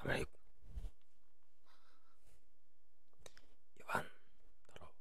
Алейкум. Иван, здорово.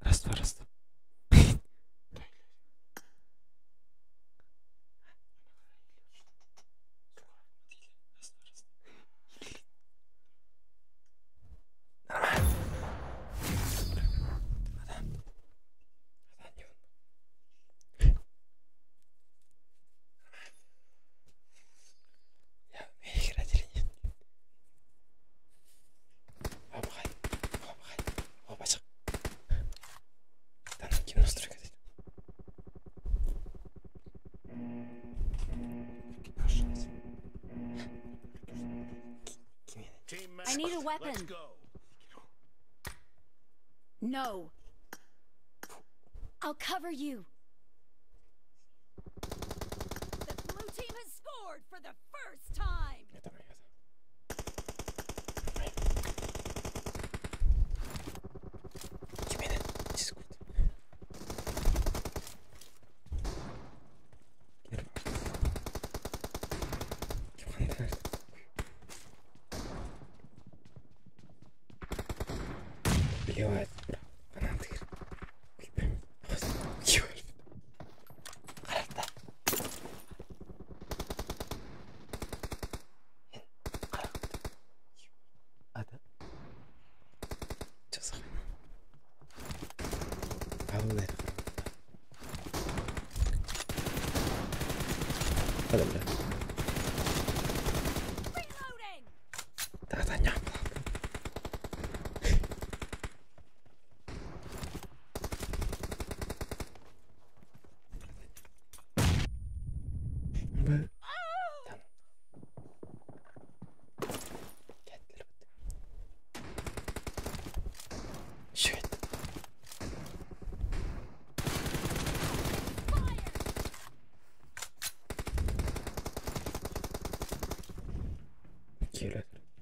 Раз, два, раз, два. Нормально. Я умею играть или нет? I need a weapon. No. I'll cover you. The blue team has scored for the first time.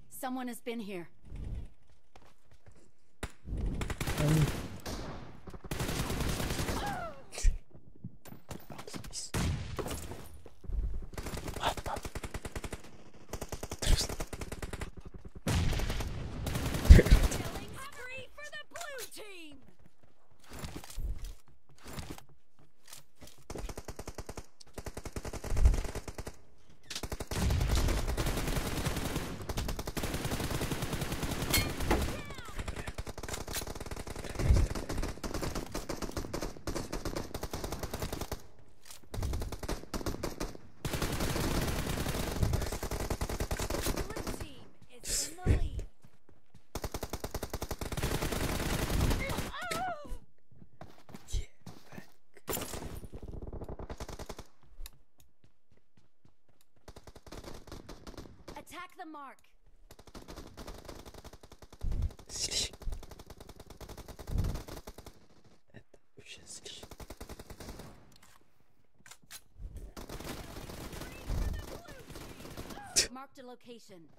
Someone has been here. Killing spree for the blue team. Blue team is in the lead. Attack the mark. Слишком. Это вообще слишком. Marked a location.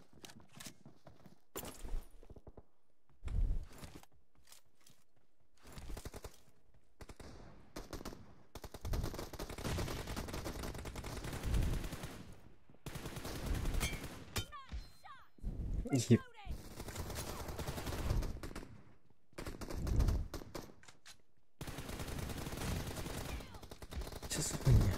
Еб. Что за хуйня?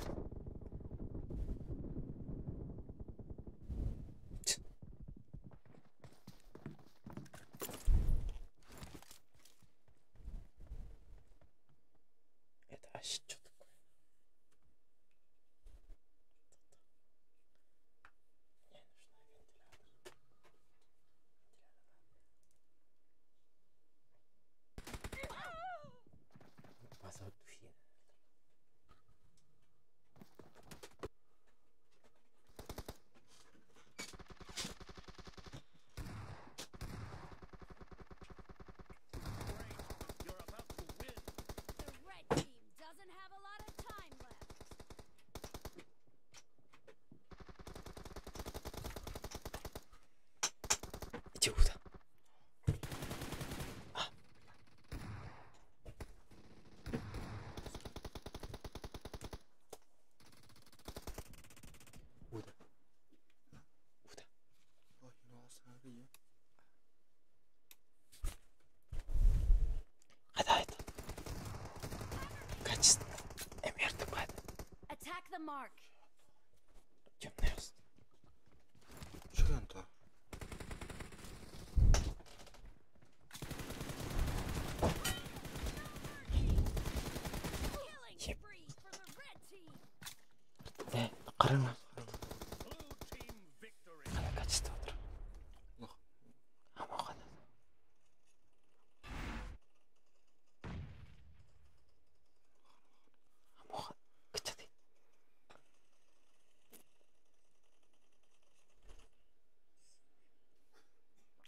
Иди куда? А. Уда. Уда. Когда это? Качество. МРТП. Attack the mark. Темный рост. Что Killing spree for the red team. Қараңа. Қана качество отыр. Ама қана. Ама кычады.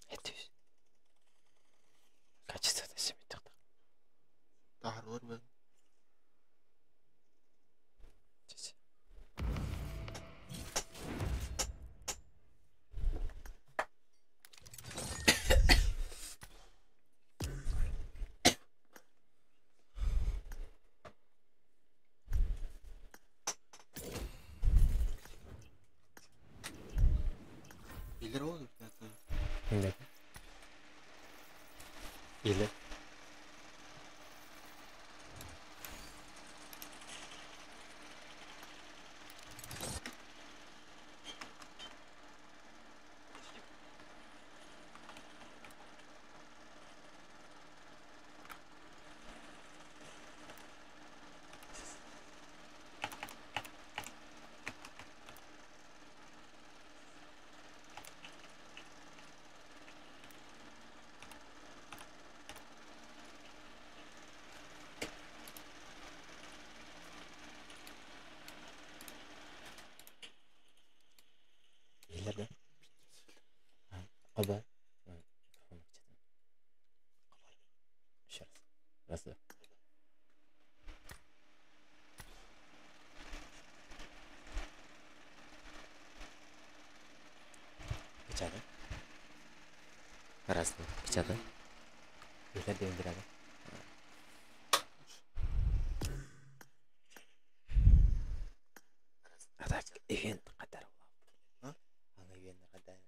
Это качество да семитек. Тахар бар. Или роды, это. Или. Или да? Оба. Еще раз. Раз, два. Печатай. Раз, два. Печатай. Или да, да. А так, ивент катар А? Anga ивент катар.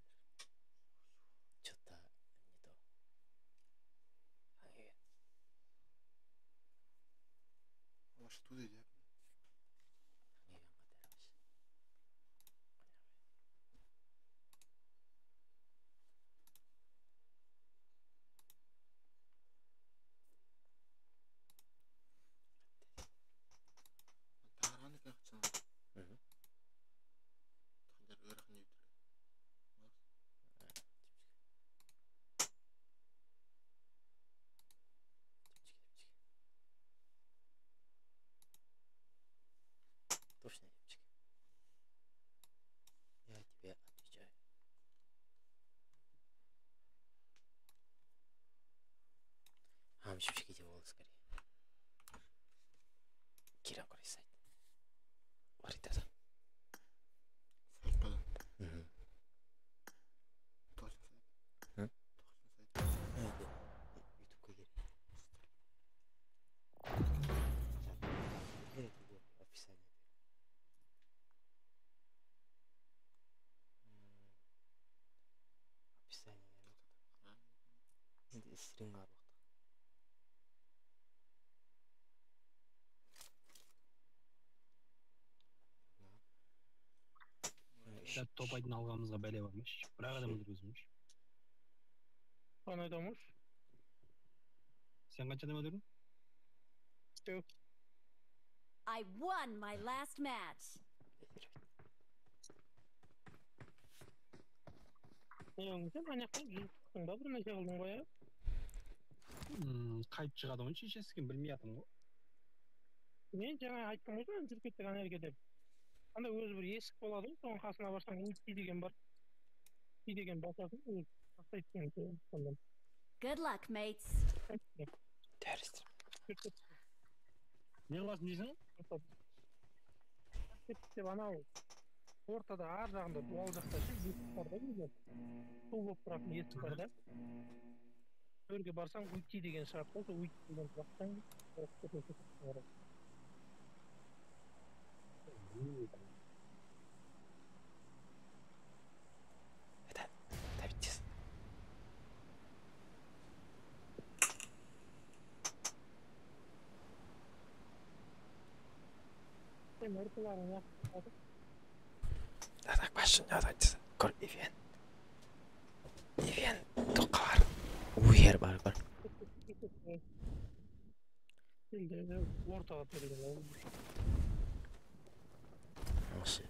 Что-то не то. Anga ивент. Может, туда иди. Anga ивент катар. Тахар аны как чан. Мгм. Тахар өрөх не өтөр. Точно, девочки. Я тебе отвечаю. А, шипшики волос скорее. Кира сайт. Варитата. Сайт бада. Угу. Точно сайт. М? Точно сайт. Ютубка кир. Описание. Описание. Стринг арбақта. Да, топ айдын алғанымызға бәле бар ма? Бір ақ адам өлтіргізмеш. Қандай дамыш? Сен қанша адам өлтірдің? Үшеу. I won my last match. Не сен ана жақтан жүз ба, бір нәрсе қылдың ғой, иә? Қайтып шығады ғой шешесі екен, білмей жатырмын ғой. Мен жаңа айттым ғой жаңа, жүріп кеттік ана жерге деп. Анда өзі бір есік болады ғой, соның қасына барсаң, уйти деген бар. Уйти деген басасың, өзі тастайды сені сондан. Good luck, mates. Дәріс. Жүріп кеттік. Не қыласың дейсің? Кеттік деп анау Ортада, ар жағында, дуал жақта ше, есік бар да өзі. Су болып тұратын есік бар да. Төрге барсаң, уйти деген шығады ғой, сол уйти деген бассаң, кетесің. Это, давайте. Сен орталарың уақыт. Так, башын давайте. Көр, ивен. Ивен, тоқар. Уер бар, бар. Енді ортаға берген. Осы.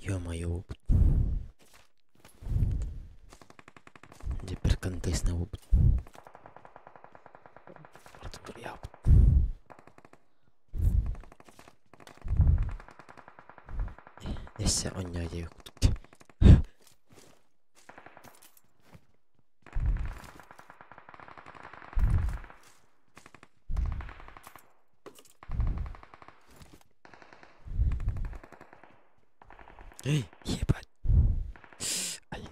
Ё-моё, опыт. Дьэ, бір контестна опыт. Артур опыт. Эссе онньоо диэбит курдук. Эй, ебать. Ай.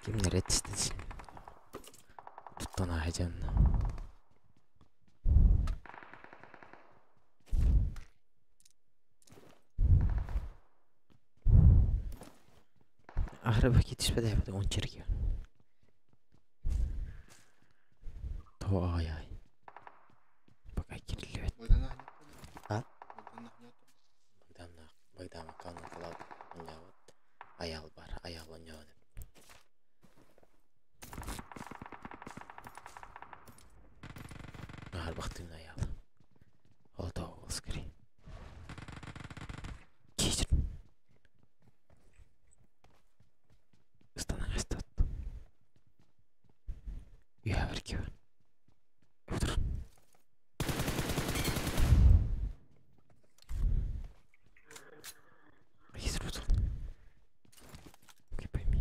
Кимнэр этистин туттан аһадьан. Аһара китиспэдэ он черги. То ай ай. Пока кириллибэт. Богданах нет. А? Богданах нет. Богданна Богдан аккаунт кылап оҥообут. Аял бар, аял оҥоон. Нахар бахтын аял. Ото оскари. Кичир. Ыстанаҥастат. Үйәвер кибер. Утыр. Хизр утыр. Окей, пойми.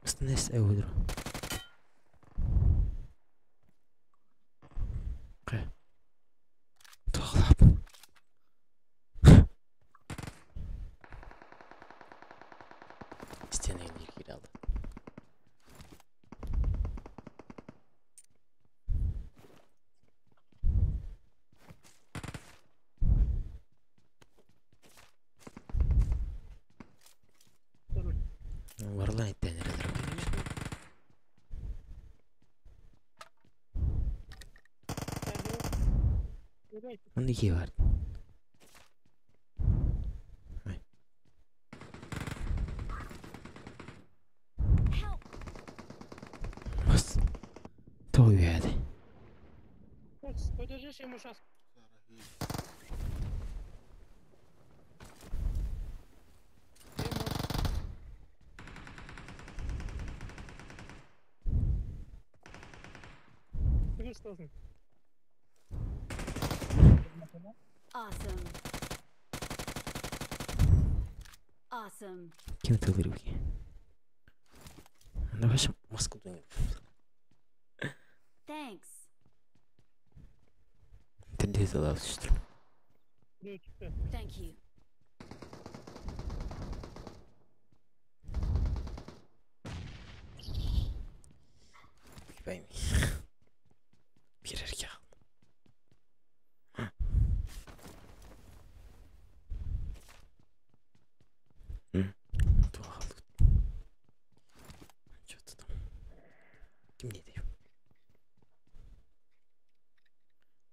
Ыстанас әудір. Қы. Тоғлап. Стена кире алды. Варлан иттен эрелер. Онды ки бар. Ай. Help! Бас. Той үйәді. Подержишь ему сейчас. Жүгір. Awesome. Awesome. Ким тылыр бі? Анда башы Москвадан. Thanks. Тілде залап түстір. Біреу түсті. Thank you. Пойми. Bir erkek aldım. Туох алды. Что-то там. Ким не даю?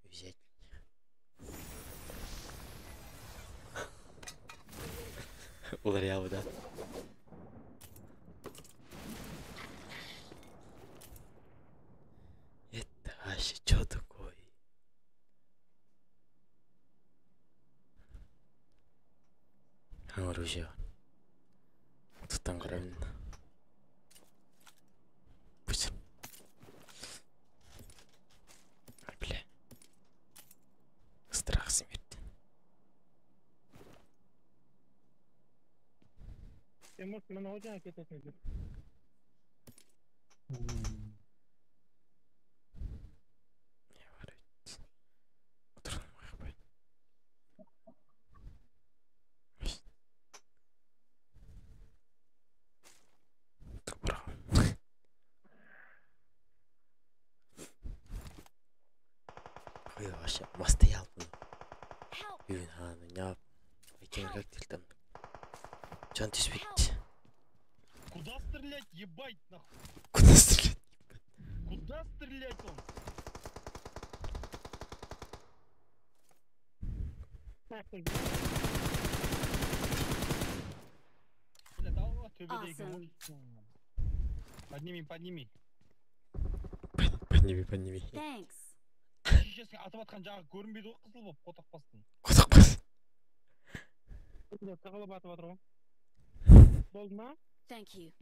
Взять меня. Уларьябы да? Это вообще что такое? Оружие. Туттан көрөмүн. Пусть. Ай, бля. Страх смерти. Может, мен ол жаңа кететін еді. Не бар эбит. Отырын Мастоял. Чон түспүт. Куда стрелять, ебать, нахуй? Куда стрелять? Куда стрелять он? Бля, дал төбеде екен ғой. Подними, подними. Подними, подними. Thanks. Шешесің атып атқан жағы көрінбейді ғой, қызыл болып, қотақ бастың. Қотақ бас. Тығылып атып жатыр ғой. Болды ма? Thank you.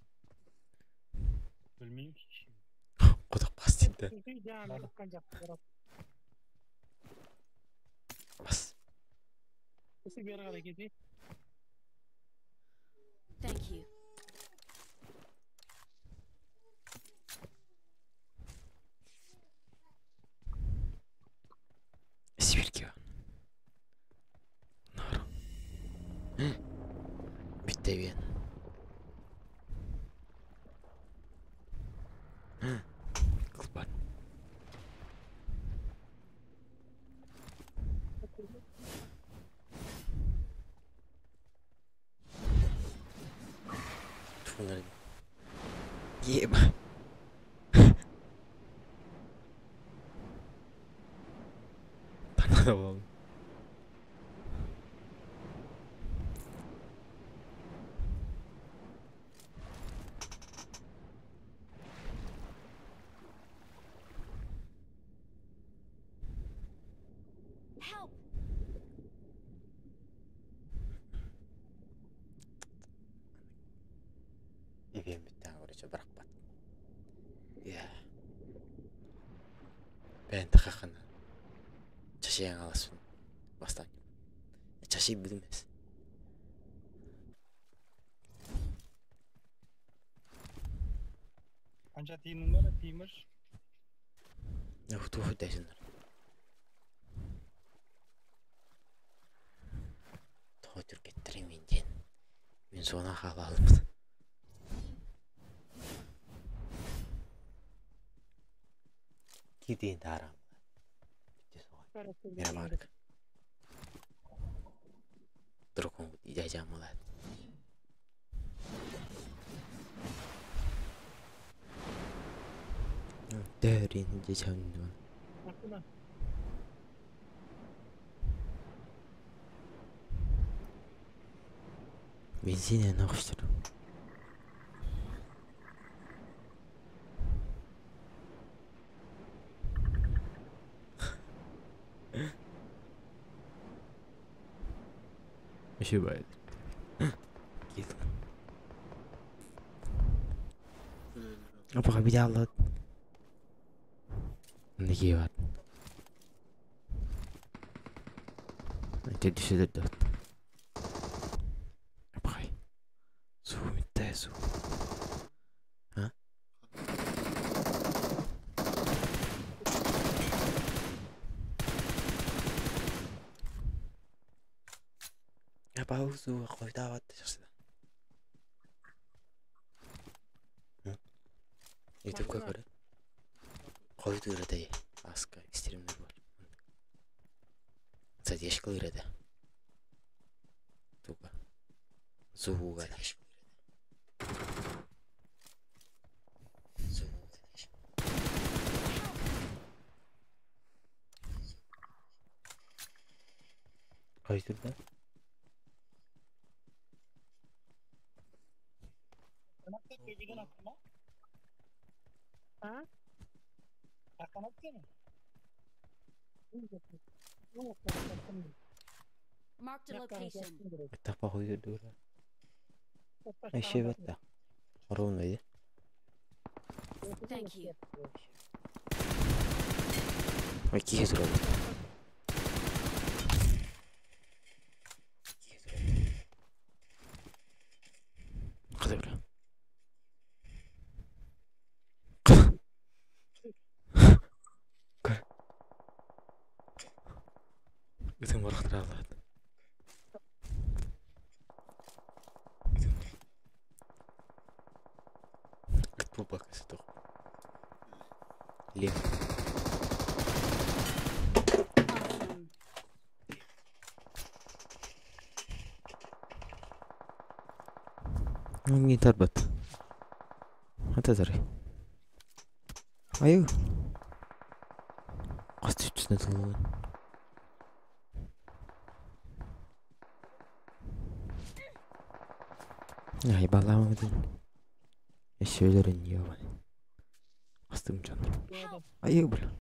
Білмеймін шеше. Қотақ бас дейді. Жаңа атқан жаққа барады. Бас. Осы бері қарай кетейік. Thank you. Сибирьге. Нар. Бүттебен. Кылбат. Туннель. Еба. Танады болдым. Help! Ибен бүттен короче бырақпат. Иә. Бән тақақына. Чашияң аласын. Бастан. Чаши білмес. Қанша тиының бар, Темір? Туфу дайсыңдар. Тоғой түркеттірем менден. Мен соны қала алымын. Киден дарам. Мирамарк. Дракон дядя молод. Дәрин дядя Бензин нахуй. Еще бывает. Апаға биде алады. Неге бар? Түседі дот. Апағай. Су митте су. А? Апау су қойда батты жақсы. Ютубка көрі. Қойды көреді. Аска стримдер бар. Задержка көреді. Туга. Зуга. Қойды да? Төбеден атты ма? А? Қаяқтан атты сені? Marked a location. Тапа қойды дура. Айше батта. Ровно еді. Thank you. Ой, киге тұрады. Ытым бырахтараалаат. Ыт буолбакка сытох. Лев. Awesome. Мин тарбат. Ата Айыы. Хас түччүнэ тыллыбын. Ай балаамабытын. Өссө өлөрүн ёбай. Астым дьон. Help! Айыы бля.